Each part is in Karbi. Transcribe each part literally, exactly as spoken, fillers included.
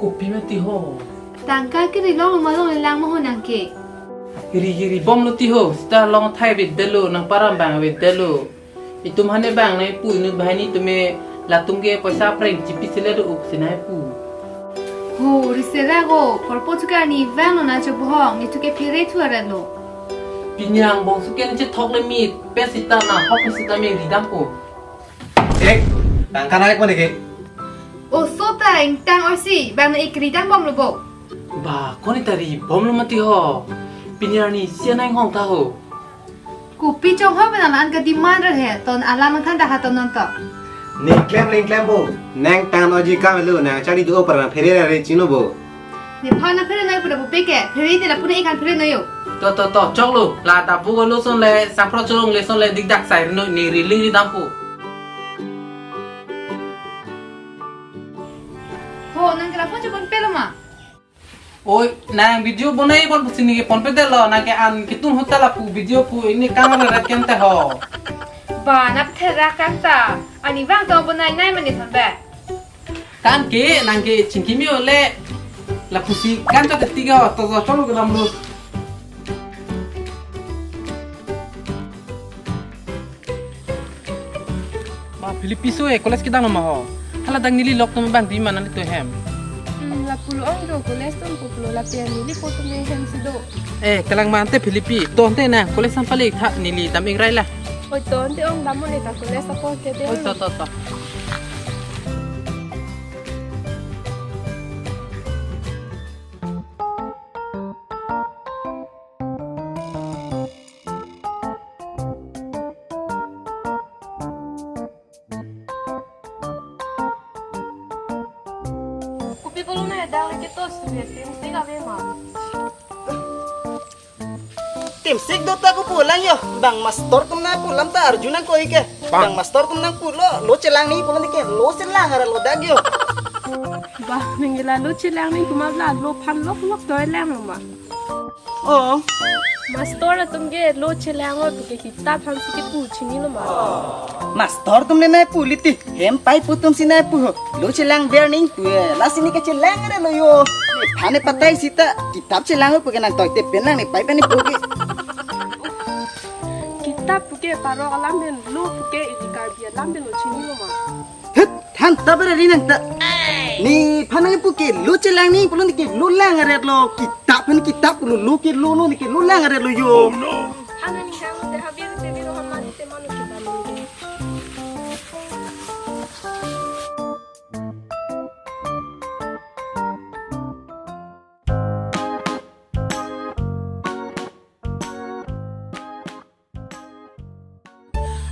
Kopi mati ho. Tangka kiri long ma long lang ma ho nangke. Kiri kiri bomlo ti ho. Sita long thai bit delo, nang param bang bit delo. Itum hane bang nai pu inu bahani tume latum ke poisa prank chipi sele do uk sinai pu. Ho, risera go, korpo chuka ni vang lo na chobohong, ni chuke phere thu arelo. Pini angbong suke ni chethok le mit, pe sita na hok sita me ridam ko. Ek, tangka naik mana ke? O so ta ingtang orsi, bang na ik ridam bomlo bo. Ba, koni tari bomlo mati ho. Pini arni sia nang hong ta ho. Kopi chonghoi pen alan ka demand ra he, ton alam mangthan dak ha ton non to. Ning klem ling klem bo. Nang tan oji kam lu nang chari do para phere ra re chino bo. Nephan na phere noi pura bo peke, phere te lapu ne ikan phere noi yo. To to to choklo, la ta pu ko lo son le, sampro cholong le son le dik dak sai no ni rili ri dam pu. Ho, nang kela phone chepon pelo ma? Oi, nang video bonai bon pusi neke phone pe delo, nang ke an kitun hotel apu video pu ini kamera rat ken te ho. Ba, na pethera kang ta. Ani vang to bonai nai mani thon be. Kan ke, nang ke chingki mi ole. Lapusi kan to ketika ho, to to cholo ke dam lu. Ma Philippi so e college kedam ma ho. Hala dang neli lok tum bang di mana neli to hem. Hmm, lapulo ong do college tum pulo lapen neli po tum hem si do. Eh, kalang ma ante Philippi, to ante na college sampalik tha neli dam ingrai la. Oi to ante ong dam mo ne ta college apo ke de. Oi to to to. Kopi pulo na dang lagi tos tu ya tim sing ave ma. Tim sik do ta ko pulang yo. Bang mastor tum nang pulang ta arju nang koi ke. Bang mastor tum nang pulo lo chelang ni pulang dike lo chelang ara lo dak yo. Bah, ningila lo chelang ni kuma la lo phan lok lok doi lang ma. Oh. Mastor atum ke lo chelang oi puke kitab aphan si kepu chinilo ma. Mastor tum ne nai pu liti. Hem pai pu tum si nai pu ho. Lo chelang ber ning pu. Lasi ne kechelang arelo yo. Phane patai sita kitab chelang oi puke nang toite pen lang ne pai pen ne puke. Kitab puke parok alam pen lo puke ili Karbi alam pen lo chinilo ma. Hut, than ta bere ri nang ta. Nephan nang puke lo chelang ni pulo neke lo lang aret lo kitab aphan kitab lo lo ke lo lo neke lo lang aret lo yo. Ano ni kang te habir te biro hamari te manu kita lo.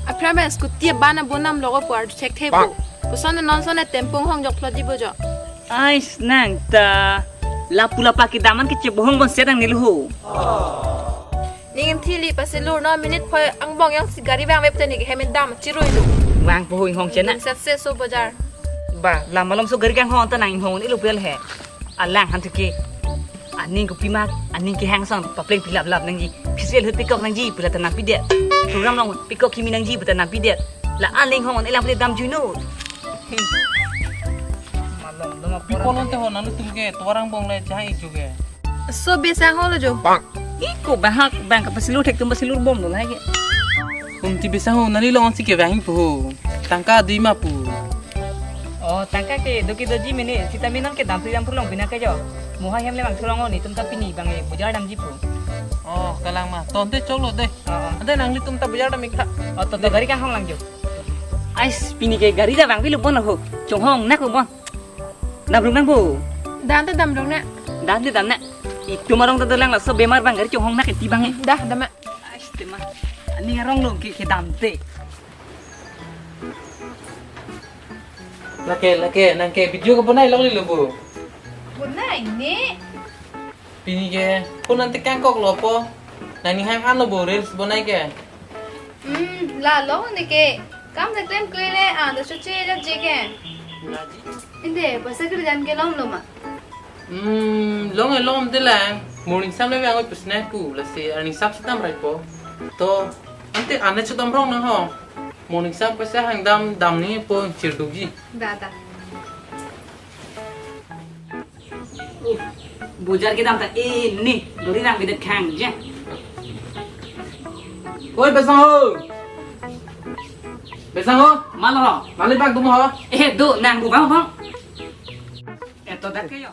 Aphrang pen scooty aban abonam logo puar thekthe bo. Puson non son tempo hong jok plot di bo jo. Ais nang ta lapu lapa kedam an kechebohong bon sedang nilu ho. Ning thili pasilur no minute phoi angbong yang si gari bang wep tani ke hemen dam chirui do. Wang po inghong chena. Set se so bajar. Ba, lama lom so gari kang hong ta nang inghong ni lupel he. Alang han thuke. Aning kopi mak, aning kehang song, papleng pilap lap nangji. Phisel hut pikok nangji, pula ta nangpidet. Program long pikok kimi nangji, pula ta nangpidet. La aling hong, elang pule dam juno. Malom, loma Pi polon te ho nanu tum ke, tuarang bong le jahai ijo ke. So besang ho lo jo. Iko bahak bang kapasilu thek tum pasilur bom lo lagi. Kum ti besang ho nani long si ke bang pu. Tangka dui ma pu. Oh, tangka ke doki doji mene, sita minon ke dampri dampur long bina ke jo. Moha hem le bang thulong ni tum ta pini bang e bujar damji pu. Oh, kalang ma. Ton te chok lo de. Oh, oh. Ante nangli tum ta bujar dam ik tha. Oh, to to gari kang hong lang jo. Ais, pini ke gari da bang bilu bon ho. Chonghong nak lo bon. Dam rung nang bo. Dam te dam rung na. Dam te dam na. Itum arong ta dolang laso bemar bang gari chonghong nak iti bang e. Dah, dam na. Ais, tema. Ani arong lo ke ke dam te. Lake, lake, nang ke video ke bonai long li lo bo. Bonai ni. Pini ke, ko nanti kangkok lo po. Nang ni hang ano bo reels bonai ke. Hmm, la lo ne ke. Kam se klem klem le, ah, do chuche jab je ke. Inde, basa kiri jam ke long lo ma. Hmm, long e long te lang. Morning sam le bang oi pusnai pu, lasi earning sam si dam rai po. To, ante ane chu dam rong na ho. Morning sam paisa hang dam, dam ni po chirduji. Da, da. Bojar kedam ta ini, duri nang bidet khang je. Oi, Besang ho. Besang ho. Malo ho. Nangli bang tum ho. Eh, do nang bu bang bang. Eh, to dak ke yo.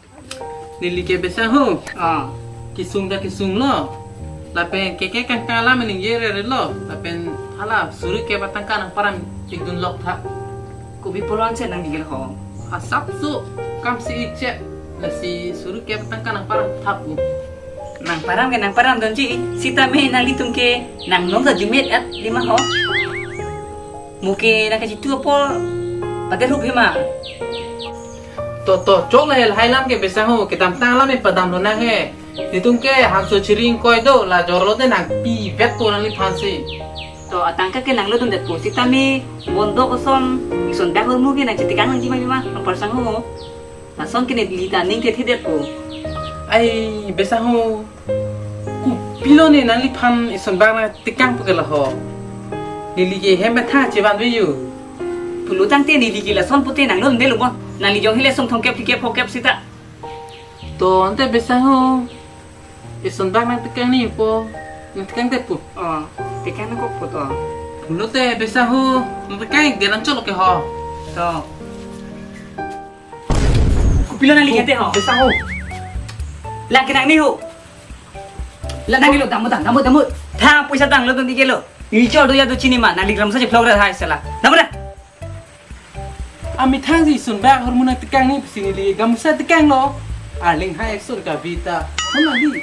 Neli ke Besang ho. Ah. Kesung ta kesunglo. Lapen keke kangkang alam ningje rerelo. Lapen hala suri ke batang kanang param ikdun lok tha. Kopi pulo ansi nang digil ho. Asapso kam si ik che. Lasi suri ke batang kanang param thap u. Nang param ke nang param donji. Sitame nanglitum ke nang nong ta jumet at lima ho. Mo ke nang kachitu apor pader hup hima. To to chok le lahai lam ke Besang ho, kedamtang alam e padam lonang he. Netum ke hamso chiring koi do, la jorlo te nangpi vet po nangliphan si. To atangka ke nanglo dundetpo, sitame bondok ason ison dak hormu ke nang chetekang nangji ma bima, nang parsang ho. Lason ke neli ta ning thethe detpo. Ai Besang ho, kopilo ne nangliphan ison bak nangtekangpo ke la ho. Neli ke hem bethang chevan ve yu. Pulo tangte neli ke lason pute nanglo dundelo bon. Nangli jong hile song thomkep phlikep phokep sita. To ante Besang ho. Ison bak nangtekang ni po. Nangtekang te pu. Oh, tekang nangkok po to. Pulote Besang ho. Nangtekang ik de nang cholo ke ho. To. Kopilo nangli kete ho. Besang ho. La ke nangni ho. La nangni lo damut damut damut. Tha poisa tanglo tun dikelo. Neli chol do ya do chini ma nangli gram sa je vlog ra hai sala. Damut da. Amethang si ison bak hormu nangtekang ni pusi neli gamusa tekanglo. Arling hai ekso ka vita. Hona di.